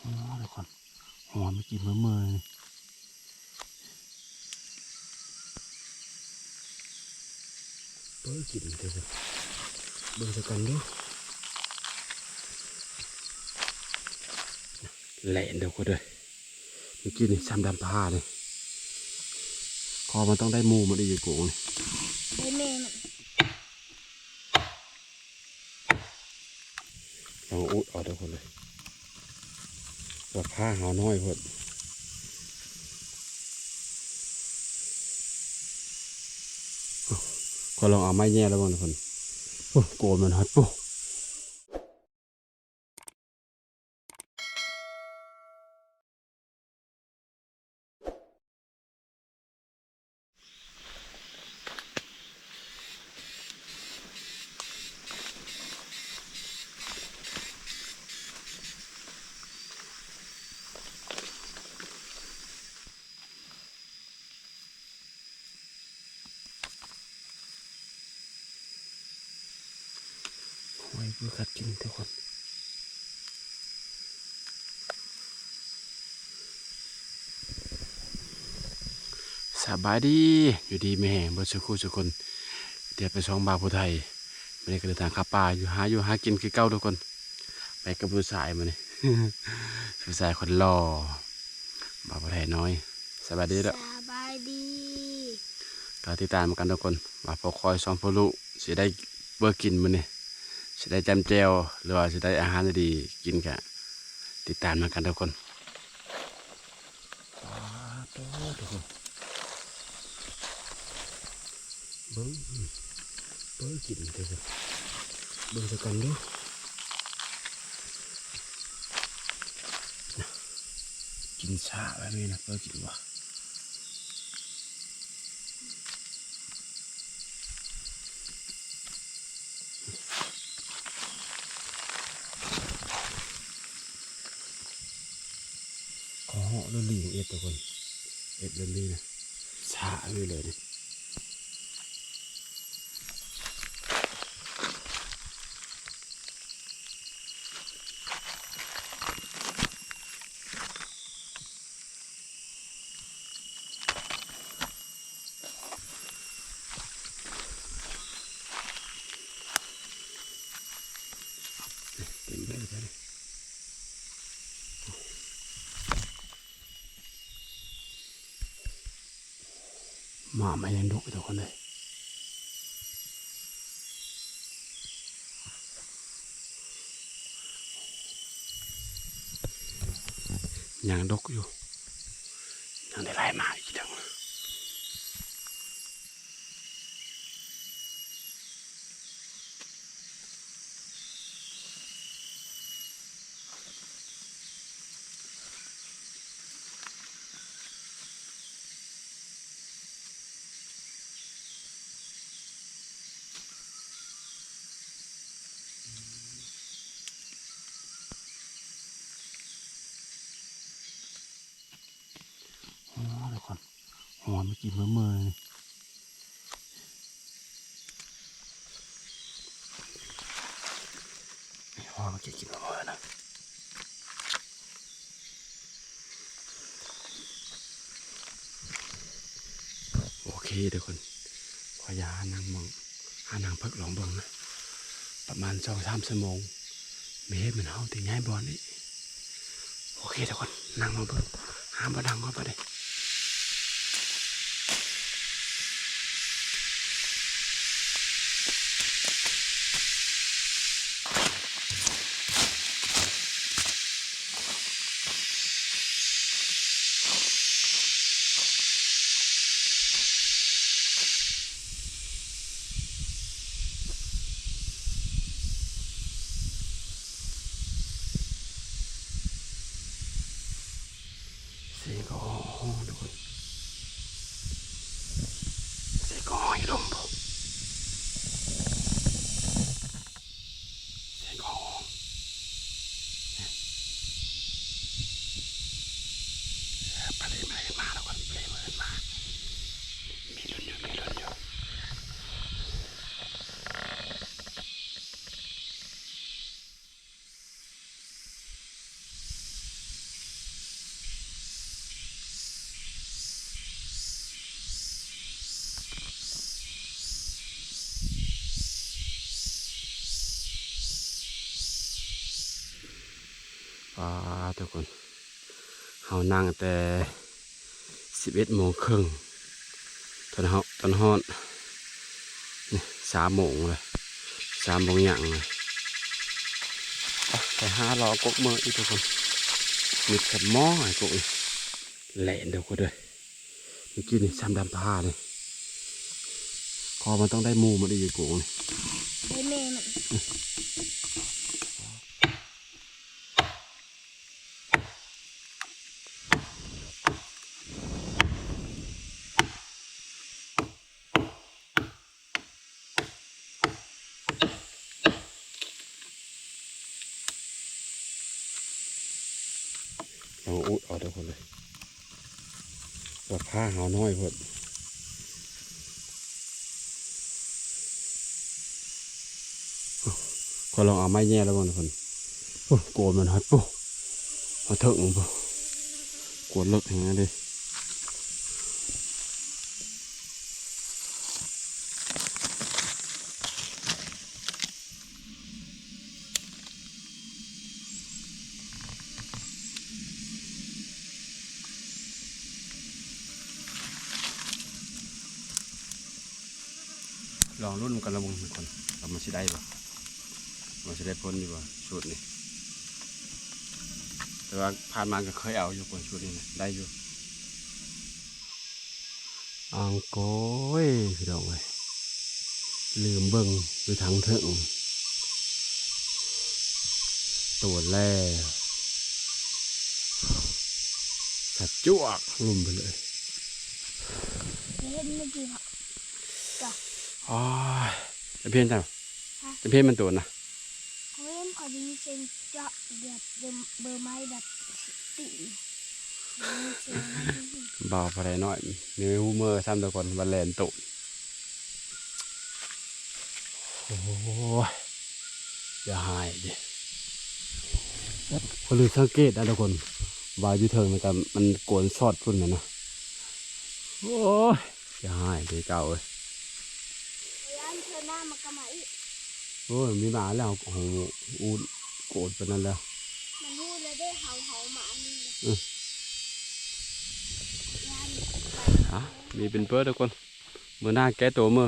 ອໍ ທຸກຄົນ ຫົວມັນກິນເມີ່ອໆ ເບິ່ງກິນເດີ ເບິ່ງຊະກັນເດີ ແລ່ນເດີ ທຸກຄົນເດີ. ເມື່ອກີ້ນີ້ຊ້ຳດຳປານີ້ ເພາະມັນຕ້ອງໄດ້ໝູ່ມັນອີກ ໂກງນີ້ ໄດ້ແມ່ມັນ ລອງອຸດເອົາເດີ ທຸກຄົນເດີ ວ່າພາເຮົານ້ອຍໂພດ. ໂອ້ ຂ້ອຍລອງເອົາໄມ້ແຍ່ລະເບິ່ງ ທຸກຄົນ ໂອ້ ໂກນມັນຮອດ ໂອ້. ໂອ້ຍ ບໍ່ຄັກກິນ ທຸກຄົນ. ສະບາຍດີ ຢູ່ດີມີແຮງເບິດສູ່ຄູ່ສູ່ຄົນ ເດີນໄປຊ່ອງບ່າວຜູ້ໄທ. ມື້ນີ້ກໍເດີນທາງເຂົ້າປ່າ ຢູ່ຫາຢູ່ຫາກິນຄືເກົ່າ ທຸກຄົນ. ໄປກັບຜູ້ຊາຍມື້ນີ້ ຜູ້ຊາຍຄົນຫຼໍ່ ບ່າວຜູ້ໄທນ້ອຍ. ສະບາຍດີເດີ ສະບາຍດີ. ກໍຕິດຕາມກັນ ທຸກຄົນ ວ່າພວກຂ້ອຍສອງພໍ່ລູກຊິໄດ້ເບີກິນມື້ນີ້ ຊິໄດ້ຈ້ຳແຈ່ວ ຫຼືວ່າຊິໄດ້ອາຫານດີໆກິນ ກະຕິດຕາມນຳກັນ ທຸກຄົນ. ປາໂຕ ທຸກຄົນ ເບິ່ງ ເບິ່ງກິນ ທຸກຄົນ ເບິ່ງຊະກັນເດີ ກິນຊ້າແບບນີ້ນະ ເບິ່ງກິນວ່າ ຂໍເຫາະເລີຍລີ ເອັດ ທຸກຄົນ ເອັດເລີຍລີນະ ຊ້າເລີຍນີ້. ເຕັມເລີຍ ໝາກມັນຍັງດົກຢູ່ ທຸກຄົນເອີຍ ຍັງດົກຢູ່ ຍັງໄດ້ຫຼາຍໝາກອີກເດີ. ໂອ້ ທຸກຄົນ ຫົວມັນກິນເມີ່ອໆ ນີ້ ນີ້ ຫົວມັນກິນເມີ່ອໆ ນະ. ໂອເຄ ທຸກຄົນ ຂ້ອຍຢາກຫານັ່ງໝ່ອງ ຫານັ່ງພັກລອງເບິ່ງນະ ປະມານສອງສາມຊົ່ວໂມງ ມີເຫັນມັນເຫົ່າຕິຍ້າຍບ່ອນນີ້. ໂອເຄ ທຸກຄົນ ນັ່ງມາເບິ່ງ ຫາບ່ອນນັ່ງກ່ອນບາດນີ້. ເສຍງກໍຮ້ອງ ທຸກຄົນ ເສຍງກໍຮ້ອງຢູ່ດົງບໍ່ ເສຍງກໍຮ້ອງ ປາເລມາເອີ້ນມາ ທຸກຄົນ ປາເລມາເອີ້ນມາ ມີລຸ້ນຢູ່ ມີລຸ້ນຢູ່. ປາດ ທຸກຄົນ ເຮົານັ່ງແຕ່ສິບເອັດໂມງເຄິ່ງ ຕອນເຮົາ ຕອນຮອດນີ້ສາມໂມງແລ້ວ ສາມໂມງຫຍັງແລ້ວ. ໄປ ໄປຫາເລາະກົກເມືອອີກ ທຸກຄົນ. ມິດສະໝໍໄອ້ກົກນີ້ ແລ່ນ ທຸກຄົນເອີຍ. ເມື່ອກີ້ນີ້ຊ້ຳດຳພາເລີຍ ເພາະມັນຕ້ອງໄດ້ໝູ່ມັນອີກ ກົກນີ້ ໄດ້ແມ່ມັນ. ລອງອຸດເອົາເດີຄົນເດີ ວ່າພາເຮົານ້ອຍໂພດ. ຂ້ອຍລອງເອົາໄມ້ແຍ່ລະເບິ່ງເດີຄົນ. ໂອ້ ໂກນມັນຮອດ ໂອ້ ຮອດເທິງພຸ້ນ ໂກນເລິກແຮງເດ. ລອງລຸ້ນກັນລະເບິ່ງທຸກຄົນ ວ່າມັນຊິໄດ້ບໍ່ ວ່າຊິໄດ້ຜົນຢູ່ບໍ່ຊຸດນີ້. ແຕ່ວ່າຜ່ານມາກໍເຄີຍເອົາຢູ່ຄົນ ຊຸດນີ້ນະ ໄດ້ຢູ່. ອາງໂກຍ ພີ່ນ້ອງເອີຍ ລືມເບິ່ງຢູ່ທາງເທິງ ໂຕແລ້ວ ສະຈວກ ລຸ່ມໄປເລີຍ. ເຫັນເມື່ອກີ້ ໂອ້ຍ ເຫັນເພິ່ນ ເຫັນເພິ່ນມັນໂຕນະ. ເຫັນ ຂ້ອຍໄດ້ຍິນສຽງເຈາະແບບເບີໄມ້ແບບຕີນ ໄດ້ຍິນສຽງມັນ ເບົາພໍໄດ້ໜ້ອຍ ມີຮູ້ເມືອຊ້ຳທຸກຄົນ ວ່າແລ່ນໂຕນ. ໂອ້ຍ ຢ່າຮ້າຍເດ້ ຂ້ອຍລືມສັງເກດນະທຸກຄົນ ວ່າຢູ່ເທິງນັ້ນກໍມັນໂກນຊອດພຸ້ນແມ່ນນະ. ໂອ້ຍ ຢ່າຮ້າຍເດ້ເຈົ້າເອີຍ. ຢ້ານເທື່ອໜ້າມັນກໍມາອີກ. ໂອ້ຍ ມີມາແລ້ວ ໂອ້ໂຫ ອູດໂກດປານນັ້ນແລ້ວ ມັນຮູ້ແລ້ວເດ້ ເຮົາ ເຮົາມາອັນນີ້. ອື ຢ້ານ ອ່ະ ມີເປັນເປີທຸກຄົນ ມື້ໜ້າແກ້ໂຕເມີ.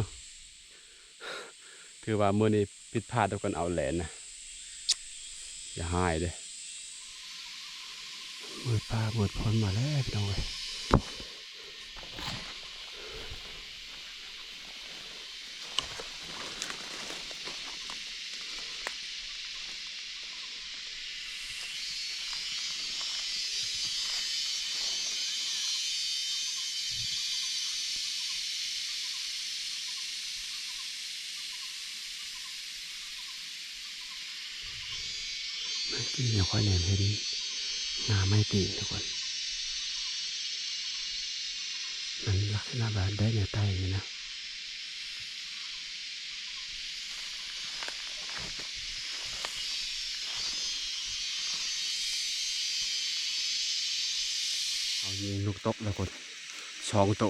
ຖືວ່າມື້ນີ້ຜິດພາດທຸກຄົນ ເອົາແຫຼນນະ ຢ່າຮ້າຍເດ້. ມືດຟ້າມືດຝົນມາແລ້ວ ພີ່ນ້ອງເອີຍ. ເມື່ອກີ້ຂ້ອຍແນມເຫັນງ່າໄມ້ຕີນທຸກຄົນ ມັນລັກສະນະວ່າໄດ້ແນວໄຕ່ນີ້ນະ. ເຮົາຍິງນົກຕົກແລ້ວຄົນ ສອງໂຕ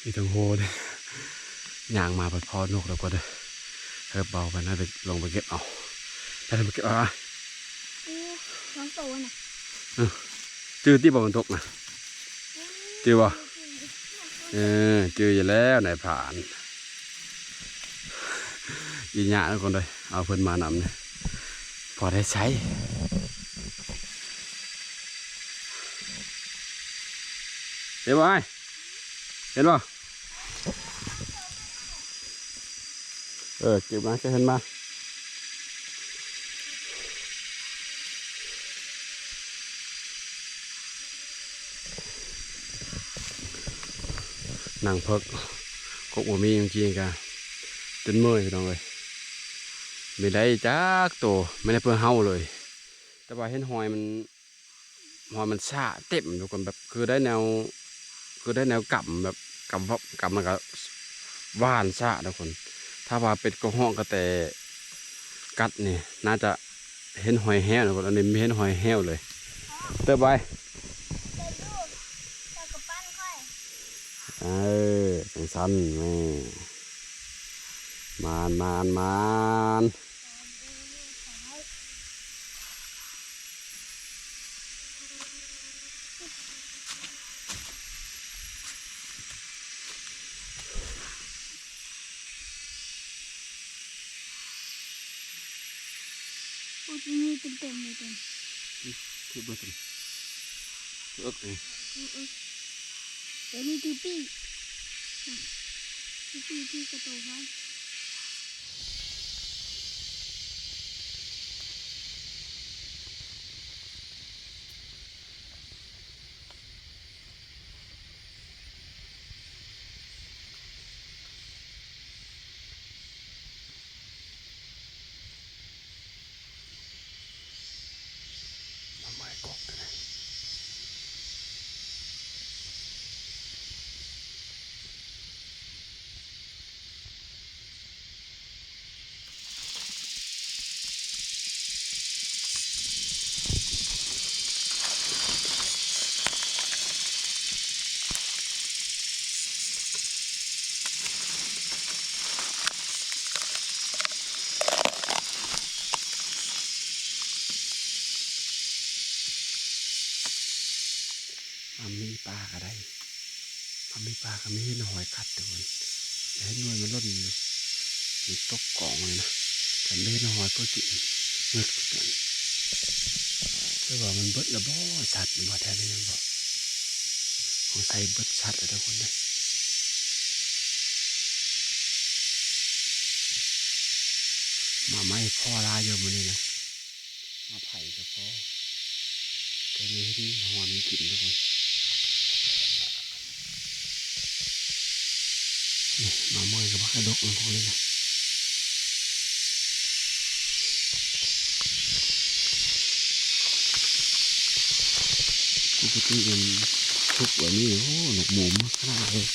ຢູ່ເທິງໂຮເດ້. ຍ່າງມາພັດພໍນົກແລ້ວກໍເດີ ເຮີບເບົາໄປນະ ໄປ ລົງໄປເກັບເອົາ ໄປ ລົງໄປເກັບເອົາ. ອື ສອງໂຕນະ ເອີ ຈື່ຕິບໍ່ມັນຕົກນະ ຈື່ບໍ່? ເອີ ຈື່ຢູ່ແລ້ວນາຍພານ. ອີຫຍາທຸກຄົນເດີ ເອົາເພິ່ນມານຳນີ້ ພໍໄດ້ໃຊ້ ເຫັນບໍ່ອ້າຍ? ເຫັນບໍ່? ເອີ ເກັບມາ ເກັບເພິ່ນມາ. ນັ່ງເພິກ ກົກບໍ່ມີ ເມື່ອກີ້ກະຈົນເມື່ອຍ ພີ່ນ້ອງເອີຍ. ບໍ່ໄດ້ຈັກໂຕ ບໍ່ໄດ້ເພື່ອເຮົາເລີຍ ແຕ່ວ່າເຫັນຮອຍມັນ ຮອຍມັນຊ້າເຕັມທຸກຄົນ ແບບຄືໄດ້ແນວ ຄືໄດ້ແນວກຳ ແບບກຳ ກຳແລ້ວກໍຫວ່ານຊ້າທຸກຄົນ. ຖ້າວ່າເປັດກະຮອກກະແຕກັດນີ້ ໜ້າຈະເຫັນຮອຍແຫ້ວທຸກຄົນ ອັນນີ້ບໍ່ເຫັນຮອຍແຫ້ວເລີຍ. ເຕີບໄວ້ ເອີ ຈັ່ງຊັ້ນແມ່ ມານ ມານ ມານ. ໂອ້ຍ ມີເຕັມໆເລີຍຕົວນີ້ ຖືກບໍ່ຕົວນີ້ ຖືກເອີກນີ້ ຖືກເອີກ ຕົວນີ້ຖືປີກ ຖືປີກ ຖືກະໂຕໄວ້. ມັນມີປາກະໄດ້ ມັນມີປາກະມີເຫັນຫອຍກັດທຸກຄົນ ເຫັນໜ່ວຍມັນຫຼົ່ນຢູ່ ມັນຕົກກອງເລີຍນະ ແຕ່ເຫັນຫອຍປົກກະຕິ ເໝິດຄືກັນ ແຕ່ວ່າມັນເບິດລະບໍ ສັດບໍ່ແຖວນີ້ແມ່ນບໍ່ ສົງໄສເບິດສັດແລ້ວທຸກຄົນເດີ ໝາໄມ້ພໍຫຼາຍຢູ່ມື້ນີ້ນະ. ມາໄຜ່ກໍພໍ ແຕ່ນີ້ເຫັນຫອຍມັນກິນທຸກຄົນ ນີ້ມາເມີຍກໍບັກກະດົກນຳພວກນີ້ນະ ປົກກະຕິມັນສຸກແບບນີ້ ໂອ້ ນົກໝູມາຂະໜາດເລີຍ.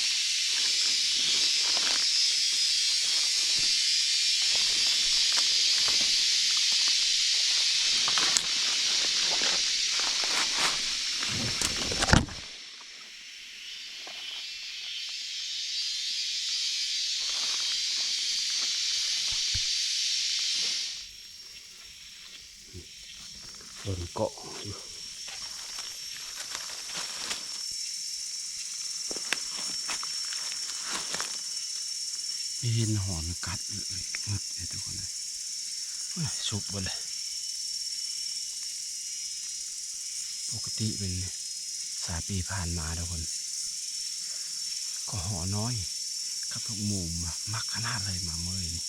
ເບິ່ງເກາະຢູ່ ມີເຫັນຫອນກັດເລີຍ ເໝິດເລີຍທຸກຄົນເອີຍ ໂອ້ຍ ສຸກເບິດເລີຍ ປົກກະຕິເປັນສາຍປີຜ່ານມາທຸກຄົນ ກໍຫໍນ້ອຍ ກັບນົກໝູມ ມັກຂະໜາດເລີຍໝາເມີຍນີ້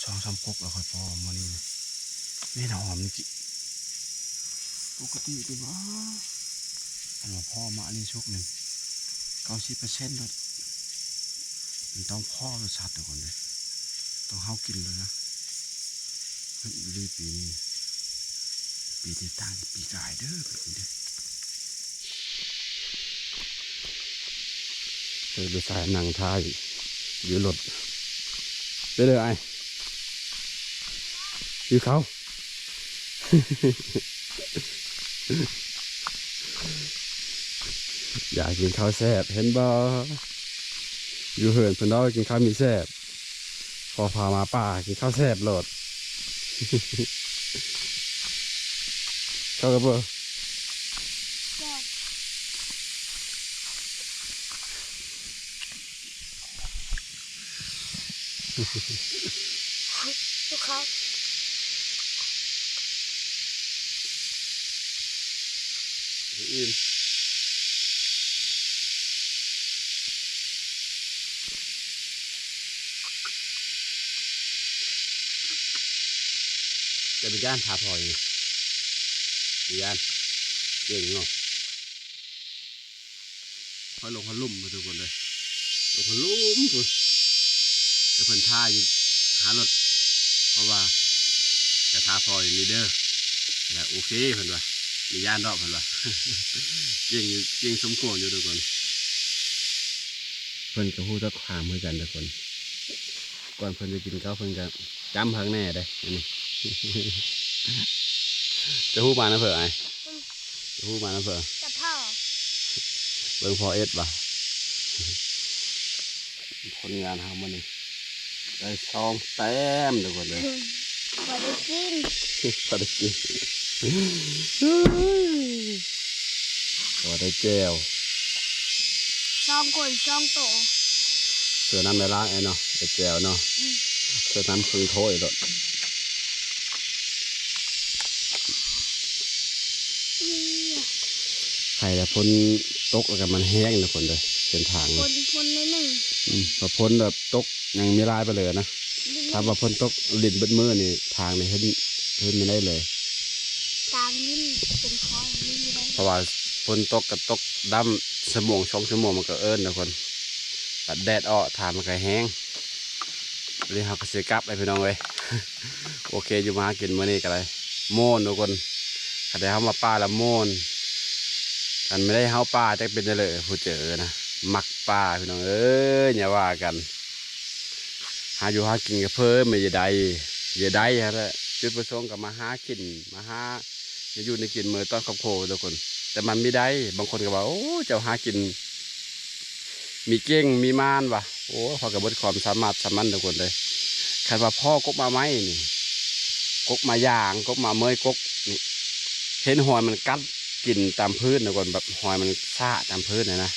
ສອງສາມກົກແລ້ວຄ່ອຍພໍມື້ນີ້ນະ ເຫັນຫອມນີ້ ປົກກະຕິຕິວ່າ ຄັນວ່າພໍມາອັນນີ້ສຸກນີ້ ເກົ້າສິບເປີເຊັນໂລດ ມັນຕ້ອງພໍໂລດສັດທຸກຄົນເດີ ຕ້ອງເຮົາກິນໂລດນະ ເຮັດອີ່ຫຼີປີນີ້ ປີນີ້ຕ່າງຈາກປີກາຍເດີ ປີນີ້ເດີ ເອີ ລູກຊາຍນັ່ງຖ້າຢູ່ລົດ ເປັນເດີອ້າຍ ຫິວເຂົ້າ ຢາກກິນເຂົ້າແຊບ ເຫັນບໍ່ ຢູ່ເຮືອນເພິ່ນເນາະ ກິນເຂົ້າມີແຊບ ພໍພາມາປ່າ ກິນເຂົ້າແຊບໂລດ ເຂົ້າກັບບໍ່ ແຊບ ລູກຄ້າ ອີ່ມ ແຕ່ບໍ່ຢ້ານ ຖ້າພໍຢູ່ນີ້ ບໍ່ຢ້ານ ເກັ່ງເນາະ. ຂ້ອຍລົງຮອດລຸ່ມພຸ້ນທຸກຄົນເອີຍ ລົງຮອດລຸ່ມພຸ້ນ ແຕ່ເພິ່ນຖ້າຢູ່ຫາລົດ ເພາະວ່າຈະຖ້າພໍຢູ່ນີ້ເດີ ແລ້ວໂອເຄເພິ່ນວ່າ ບໍ່ຢ້ານດອກເພິ່ນວ່າ ເກັ່ງຢູ່ ເກັ່ງສົມຄວນຢູ່ທຸກຄົນ ເພິ່ນກໍຮູ້ຈັກຄວາມຄືກັນທຸກຄົນ ກ່ອນເພິ່ນຈະກິນເຂົ້າເພິ່ນກໍຈ້ຳຄັກແນ່ເດ້ ອັນນີ້ ຈະຮູ້ມານຳເພິ່ນອ້າຍ ຈະຮູ້ມານຳເພິ່ນ ຈະພໍ່ ເບິ່ງພໍ່ເອັດວ່າ ຜົນງານເຮົາມື້ນີ້ໄດ້ສອງແຕ້ມທຸກຄົນເດີ ພໍໄດ້ກິນ ພໍໄດ້ກິນ ພໍໄດ້ແຈ່ວ ສອງຄົນສອງໂຕ. ເສືອນ້ຳໄດ້ຫຼາຍເນາະ ໄອ້ແຈ່ວເນາະ ອືມ ເສືອນ້ຳເຄິ່ງຖ້ວຍໂລດ. ໄຄແຕ່ຝົນຕົກແລ້ວກໍມັນແຫ້ງນະຄົນເດີ ເສັ້ນທາງ ຝົນ ຝົນໜ້ອຍໜຶ່ງ ອືມ ຖ້າຝົນແບບຕົກຍັງມີຫຼາຍປານເລີນະ ຖ້າວ່າຝົນຕົກຫຼິ້ນເບິດມື້ນີ້ ທາງນີ້ເຫັນ ເຫັນບໍ່ໄດ້ເລີຍ ທາງນີ້ເປັນຄອງ ນີ້ບໍ່ໄດ້ ເພາະວ່າຝົນຕົກກໍຕົກດຳ ຊົ່ວໂມງສອງຊົ່ວໂມງມັນກໍເອີ້ນນະຄົນ ບັດແດດອອກ ທາງມັນກໍແຫ້ງ. ນີ້ເຮົາກໍຊິກັບແລ້ວພີ່ນ້ອງເອີຍ. ໂອເຄ ຢູ່ມາຫາກິນມື້ນີ້ກໍໄດ້ມ່ວນທຸກຄົນ ຄັນໄດ້ເຮົາມາປ່າລະມ່ວນ ຄັນບໍ່ໄດ້ເຮົາປ່າຈັກເປັນຈັ່ງໃດ ຜູ້ເຈີນະ ມັກປ່າພີ່ນ້ອງເອີຍ ຢ່າວ່າກັນ ຫາຢູ່ຫາກິນກໍເພີ່ມ ແມ່ນຢ່າໄດ້ ຢ່າໄດ້ຫັ້ນແຫຼະ ຈຸດປະສົງກໍມາຫາກິນ ມາຫາ ໄດ້ຢູ່ໄດ້ກິນມື້ຕ້ອນຄອບຄົວທຸກຄົນ ແຕ່ມັນມີໄດ້ ບາງຄົນກໍວ່າ ໂອ້ ເຈົ້າຫາກິນມີເກັ່ງມີມານວ່າ ໂອ້ ຂ້ອຍກໍເບິດຄວາມສາມາດສາມັນທຸກຄົນເອີຍ ຄັນວ່າພໍ້ກົກໝາກໄມ້ນີ້ ກົກໝາກຢາງ ກົກໝາກເມີຍ ກົກນີ້ ເຫັນຫອຍມັນກັດກິນຕາມພື້ນທຸກຄົນ ແບບຫອຍມັນຊະຕາມພື້ນຫັ້ນນະ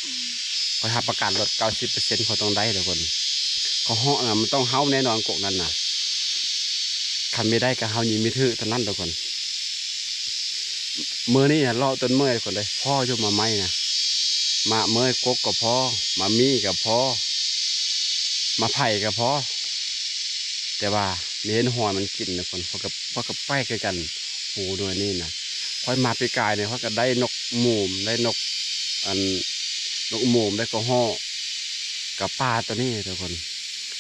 ຂ້ອຍຮັບປະກັນໂລດ ເກົ້າສິບເປີເຊັນ ຂ້ອຍຕ້ອງໄດ້ທຸກຄົນ ຂ້ອຍເຫາະນະ ມັນຕ້ອງເຫົ່າແນ່ນອນກົກນັ້ນນະ ຄັນບໍ່ໄດ້ກໍເຮົາຍິງບໍ່ຖືກເທົ່ານັ້ນທຸກຄົນ. ມື້ນີ້ນະ ເລາະຕົ້ນເມີຍທຸກຄົນເອີຍ ພໍ້ຢູ່ໝາກໄມ້ນະ ໝາກເມີຍ ກົກກໍພໍ້ ໝາກມີ້ກໍພໍ້ ໝາກໄຜ່ກໍພໍ້ ແຕ່ວ່າບໍ່ເຫັນຫອຍມັນກິນທຸກຄົນ ຂ້ອຍກໍ ຂ້ອຍກໍແປກຄືກັນ ໂຫ ໜ່ວຍນີ້ນະ ຂ້ອຍມາປີກາຍນີ້ ຂ້ອຍກໍໄດ້ນົກໝູມ ໄດ້ນົກ ອັນ ນົກໝູມ ໄດ້ກະຮອກ ກັບປາຕົວນີ້ທຸກຄົນ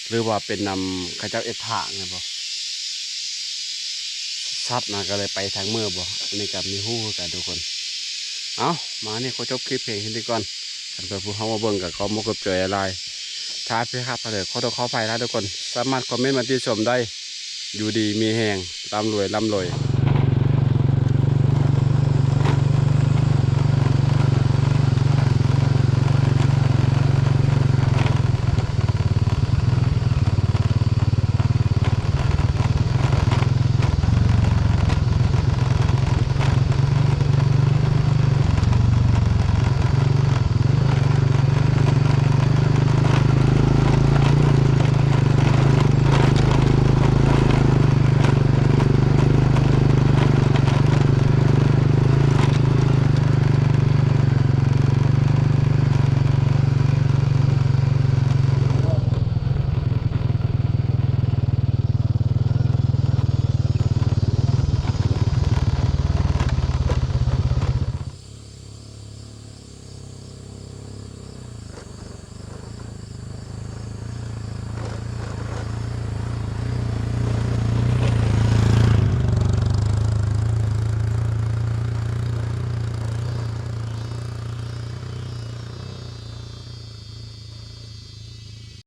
ຫຼືວ່າເປັນນຳເຂົາເຈົ້າເຮັດຖາງແມ່ນບໍ່ ສັດນະກໍເລີຍໄປທາງເມືອບໍ່ ອັນນີ້ກໍບໍ່ຮູ້ຄືກັນທຸກຄົນ. ເອົ້າ ມານີ້ຂໍຈົບຄລິບພຽງເທົ່ານີ້ກ່ອນ ຄັນເພື່ອຜູ້ເຮົາມາເບິ່ງກໍຂໍຂອບໃຈຫຼາຍໆ ຖ້າຜິດພາດພາດເດີ ຂໍໂທດຂໍອະໄພນະທຸກຄົນ ສາມາດຄອມເມັນມາຕິຊົມໄດ້ ຢູ່ດີມີແຮງ ລ່ຳລວຍ ລ່ຳລວຍ.